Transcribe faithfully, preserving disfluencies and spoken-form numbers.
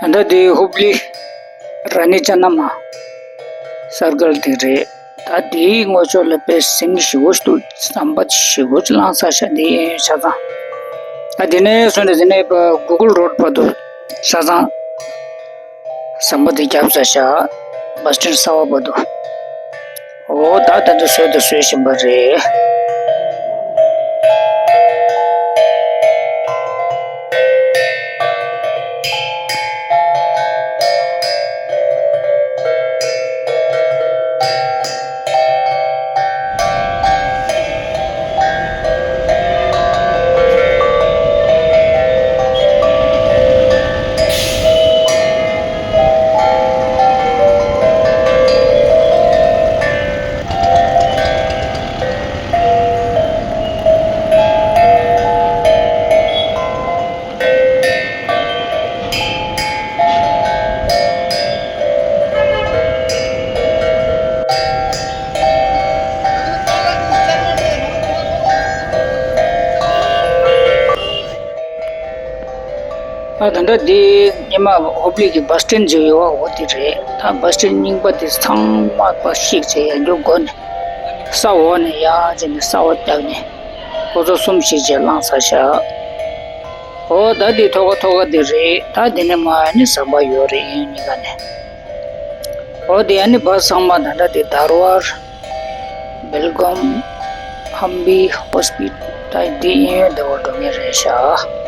ད་ལྟ་དེ་ཧུབ་ལི་ར་ནི་ཅ་ན་མ་སར་ཀལ་དེ་རེད། ད་དེའི་ངོས་ཕྱོགས་ལ་དཔེ་ཟིན་ཞེ་པོ་ཞིག་འདུག་བསམ་པ་ཞེ་པོ་ཅིག་བླངས་ཚར་ཤག་དེ་ཡིན་ཆ་ཚང་། ད་དེ་ནས་བཟུང་ནས་དེ་ནས་ཕར་གུ་གུལ་རོཌ་བར་དུ་ཆ་ཚང་ཟམ་པ་དེ་བརྒྱབ་ཚར་ཤག་བྷ་སི་ཊན་གསར་པ་བར་དུ། འོ་ད་ད་དུང་བཟོས་དང་བཟོ་བཞིན་པ་རེད། ད་ལྟ་འདི་ཉི་མ་ཧོབ་ལི་གི་བ་སི་ཊན་ཟེར་ཡོད་པ་འོ་དེ་རེད། ད་བ་སི་ཊན་རྙིང་པ་དེ་ཚང་མ་ཕར་བཤིག་བྱས་ཡར་རྒྱུག་སྒོ་ནས་ས་འོག་ནས་ཡར་བྱས་ནས་ས་འོག་བརྒྱབ་ནས་ཁོ་ཚོ་གསུམ་བཤིག་བྱས་བླངས་ཚར་ཤག་འོ་ད་འདི་ཐོག་ཁ་ཐོག་ཁ་དེ་རེད། ད་དེ་ནས་མར་ཨ་ནི་ཟམ་པ་ཡོད་རེད། གཡས་གཡོན་གཉིས་ཀ་ནས། འོ་དེ་ཨ་ནི་བ་ཚང་མ་ད་ལྟ་དེ་དར་བར་སྦེལ་གོམ་ཧམ་བི་ཧོ་སི་པི་ཊལ་དེ་གཡས་གཡོན་དེ་བར་འགྲོ་མཁན་རེད་ཤག